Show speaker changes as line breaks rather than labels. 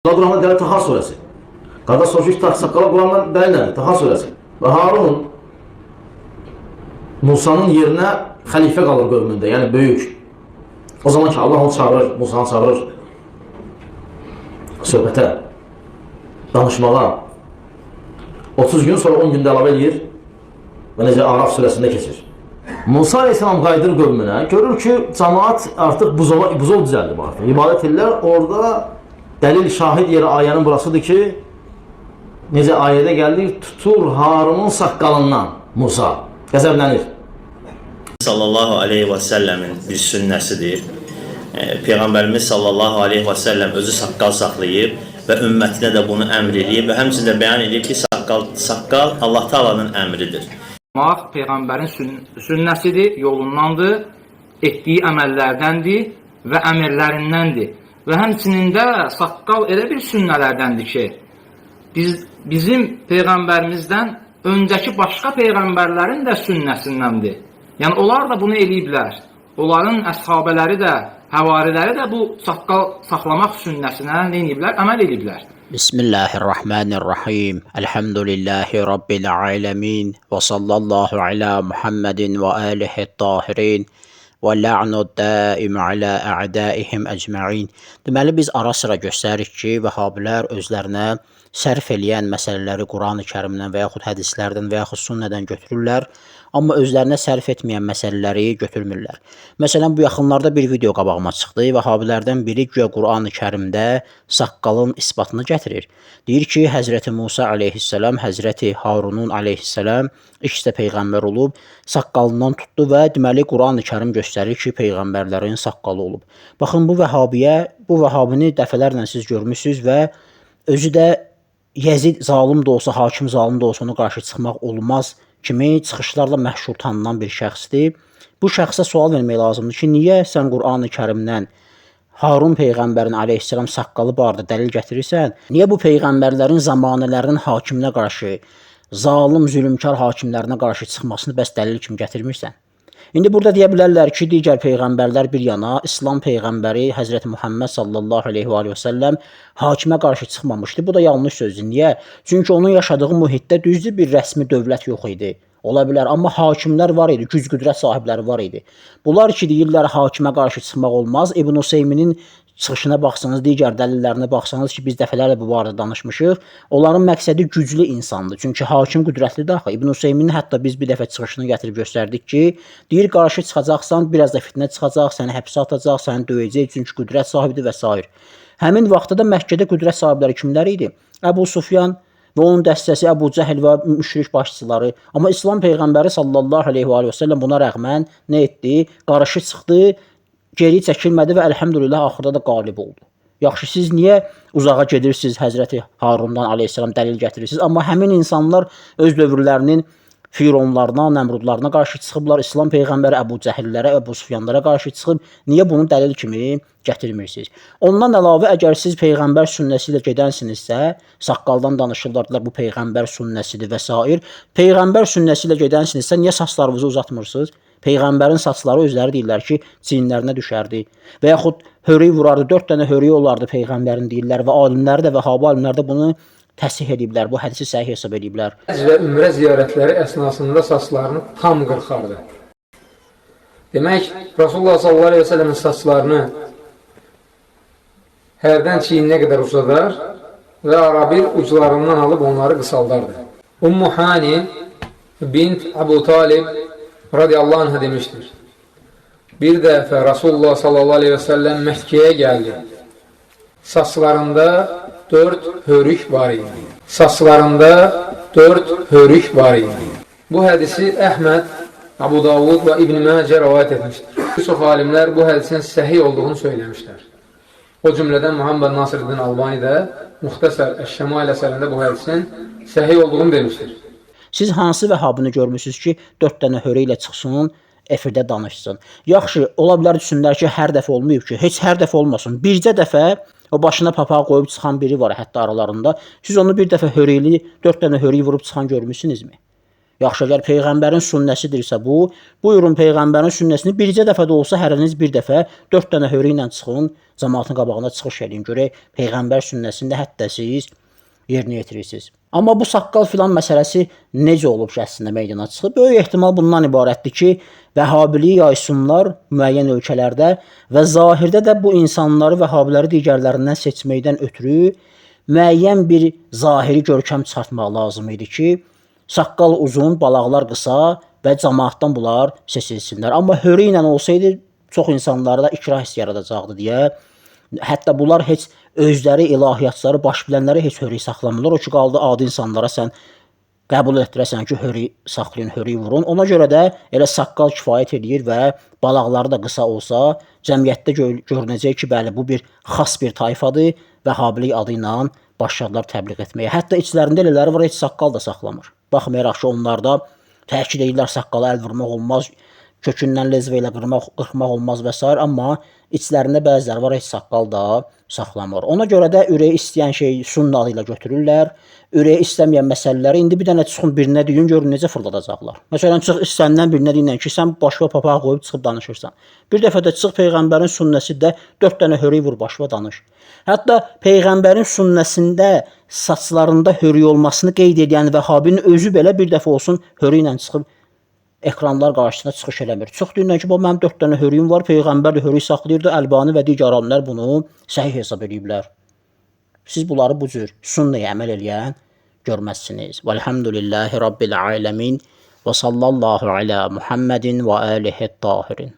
Quranda dəlil Taha surəsi. Qardaş soruşur ki, saqqala Qurandan dəlil nədir? Taha surəsi. Və Harun Musanın yerinə xəlifə qalır qövmündə, yəni böyük. O zaman ki Allah onu çağırır, Musanı çağırır söhbətə, danışmağa. 30 gün sonra 10 gündə əlavə eləyir və necə Araf surəsində keçir. Musa Aleyhisselam qayıdır qövmünə, görür ki, cəmaat artıq buzov düzəldib artıq. İbadət edirlər. Orada dəlil şahid yeri ayənin burasıdır ki, necə ayədə gəldik, tutur Harunun saqqalından Musa, qəzəblənir.
Sallallahu aleyhi və səlləmin bir sünnəsidir. Peyğəmbərimiz sallallahu aleyhi və səlləm özü saqqal saxlayıb və ümmətinə də bunu əmr eləyib və həmçinin də bəyan edib ki, saqqal Allah Taala'nın əmridir.
Maq peyğəmbərin sünnəsidir, yolundandır, etdiyi əməllərdəndir və əmrlərindəndir. Və həmçinin də saqqal elə bir sünnələrdəndir ki, bizim peyğəmbərimizdən öncəki başqa peyğəmbərlərin də sünnəsindəndir. Yəni onlar da bunu eləyiblər. Onların əshabələri də, həvariləri də bu saqqal saxlamaq sünnəsinə nə ediblər? Əməl ediblər.
Bismillahirrahmanirrahim. Elhamdülillahi Rabbil alemin. Və sallallahu ala Muhammedin və alihi tahirin. Və la'nu daim ala a'daihim ecma'in. Deməli, biz ara sıra göstəririk ki, vəhabilər özlərinə sərf eləyən məsələləri Quran-ı Kərimdən və yaxud hədislərdən və yaxud sünnədən götürürlər, amma özlərinə sərf etməyən məsələləri götürmürlər. Məsələn, bu yaxınlarda bir video qabağıma çıxdı. Vəhabilərdən biri güya Quran-ı Kərimdə saqqalın isbatını gətirir. Deyir ki, Həzrəti Musa əleyhissalam, Həzrəti Harunun əleyhissalam ikisi də peyğəmbər olub, saqqalından tutdu və deməli Quran-ı Kərim göstərir ki, peyğəmbərlərin saqqalı olub. Baxın, bu vəhabini dəfələrlə siz görmüsünüz və özü də Yezid zalım da olsa, hakim zalım da olsa ona qarşı çıxmaq olmaz kimi çıxışlarla məşhur tanınan bir şəxsdir. Bu şəxsə sual vermək lazımdır ki, niyə sən Qur'an-ı Kərimdən Harun peyğəmbərin əleyhissalam saqqalı barədə dəlil gətirirsən? Niyə bu peyğəmbərlərin zamanələrinin hakiminə qarşı, zalım, zülmkar hakimlərinə qarşı çıxmasını bəs dəlil kimi gətirmirsən? İndi burada deyə bilərlər ki, digər peyğəmbərlər bir yana, İslam peyğəmbəri Həzrəti Muhammed sallallahu əleyhi və səlləm hakimə qarşı çıxmamışdı. Bu da yanlış sözdür. Niyə? Çünki onun yaşadığı mühitdə düzdür bir rəsmi dövlət yox idi. Ola bilər, amma hakimlər var idi, güc-qüdrət sahibləri var idi. Bunlar ki, deyirlər hakimə qarşı çıxmaq olmaz. İbn Hüseyminin çıxışına baxsanız, digər dəlillərinə baxsanız ki, biz dəfələrlə bu barədə danışmışıq. Onların məqsədi güclü insandır. Çünki hakim qüdrətlidir axı. İbn Hüseyminin hətta biz bir dəfə çıxışını gətirib göstərdik ki, deyir qarşı çıxacaqsan, biraz da fitnə çıxacaq, səni həbsə atacaq, səni döyəcək, çünki qüdrət sahibidir və sair. Həmin vaxtda da Məkkədə qüdrət sahibləri kimlər idi? Əbu Sufyan və onun dəstəsi Əbu Cəhl və müşrik başçıları. Amma İslam peyğəmbəri sallallahu əleyhi və səlləm buna rəğmən nə etdi? Qarşı çıxdı, geri çəkilmədi və əlhəmdülillah axırda da qalib oldu. Yaxşı, siz niyə uzağa gedirsiniz Həzrəti Harundan əleyhissalam dəlil gətirirsiniz? Amma həmin insanlar öz dövrlərinin Fironlarına, Nəmrudlarına qarşı çıxıblar, İslam peyğəmbəri Əbu Cəhillərə, Əbu Sufyanlara qarşı çıxıb. Niyə bunu dəlil kimi gətirmirsiniz? Ondan əlavə, əgər siz peyğəmbər sünnəsi ilə gedənsinizsə, saqqaldan danışırlar, bu peyğəmbər sünnəsidir və sair. Peyğəmbər sünnəsi ilə gedənsinizsə, niyə saçlarınızı uzatmırsınız? Peyğəmbərin saçları özləri deyirlər ki, çiyinlərinə düşərdi. Və yaxud hörük vurardı, 4 dənə hörüyü olardı peyğəmbərin deyirlər və alimləri də, vəhabi alimləri də bunu təsih ediblər, bu hədisi səhih hesab ediblər.
Həcc və ümrə ziyarətləri əsnasında saçlarını tam qırxardı. Demək, Rasulullah sallallahu aleyhi və səlləmin saçlarını hərdən çiyninə qədər uzadar və arabir uclarından alıb onları qısaldardı. Ummu Hani bint Əbu Talib radiyallahu anhə demişdir. Bir dəfə Rasulullah sallallahu aleyhi və səlləm Məkkəyə gəldi. Saçlarında 4 hörük var idi. Saçlarında 4 hörük var idi. Bu hədisi Əhməd, Əbu Davud və İbn Məcə rəvayət etmişdir. Bir çox alimlər bu hədisin səhih olduğunu söyləmişlər. O cümlədən Muhammed Nasirəddin Albani də Muxtəsər Əş-Şəmail əsərində bu hədisin səhih olduğunu demişdir.
Siz hansı vəhabını görmüsünüz ki, 4 dənə hörük ilə çıxsın, efirdə danışsın? Yaxşı, ola bilər düşünürlər ki, hər dəfə olmayıb ki, heç hər dəfə olmasın. Bircə dəfə o başına papaq qoyub çıxan biri var hətta aralarında. Siz onu bir dəfə hörükli, 4 dənə hörük vurub çıxan görmüsünüzmü? Yaxşı, əgər Peyğəmbərin sünnəsidirsə bu, buyurun Peyğəmbərin sünnəsini bircə dəfə də olsa hərəniz bir dəfə 4 dənə hörü ilə çıxın, cəmaatın qabağına çıxış eləyin. Görək Peyğəmbər sünnəsində hətta siz yerinə yetirirsiniz. Amma bu saqqal filan məsələsi necə olub ki, əslində meydana çıxıb? Böyük ehtimal bundan ibarətdir ki, Vəhhabiliyi yaysınlar müəyyən ölkələrdə və zahirdə də bu insanları Vəhhabiləri digərlərindən seçməkdən ötürü müəyyən bir zahiri görkəm çıxartmaq lazım idi ki, saqqal uzun, balaqlar qısa və cəmaatdan bunlar seçilsinlər. Amma hörü ilə olsaydı çox insanlarda ikrah hissi yaradacaqdı deyə hətta bunlar heç özləri ilahiyyatçıları, baş bilənləri heç hörük saxlamırlar. O ki qaldı adi insanlara sən qəbul etdirəsən ki, hörük saxlayın, hörük vurun. Ona görə də elə saqqal kifayət eləyir və balaqları da qısa olsa, cəmiyyətdə görünəcək ki, bəli, bu bir xas bir tayfadır. Vəhhabilik adı ilə başladılar təbliğ etməyə. Hətta içlərində elələri var, heç saqqal da saxlamır. Baxmayaraq ki, onlarda təkid edirlər saqqala əl vurmaq olmaz, kökündən lezvə ilə qırxmaq olmaz və sair, amma içlərində bəziləri var, heç saqqal da saxlamır. Ona görə də ürəyi istəyən şeyi sünnə adı ilə götürürlər. Ürəyi istəməyən məsələləri indi bir dənə çıxın birinə deyin, görün necə fırladacaqlar. Məsələn, çıx istəndən birinə deyinlə ki, sən başına papaq qoyub çıxıb danışırsan. Bir dəfə də çıx Peyğəmbərin sünnəsində 4 dənə hörük vur başına danış. Hətta Peyğəmbərin sünnəsində saçlarında hörük olmasını qeyd edən Vəhhabinin özü belə bir dəfə olsun hörük ilə çıxıb ekranlar qarşısında çıxış eləmir. Çıx deyirlər ki, bu mənim 4 dənə hörüyüm var, Peyğəmbər də hörük saxlayırdı, Əlbani və digər alimlər bunu səhih hesab eləyiblər. Siz bunları bu cür sünnəyə əməl eləyən görməzsiniz. Vəlhamdülillahi Rabbil aləmin və sallallahu alə Muhammedin və alihi tahirin.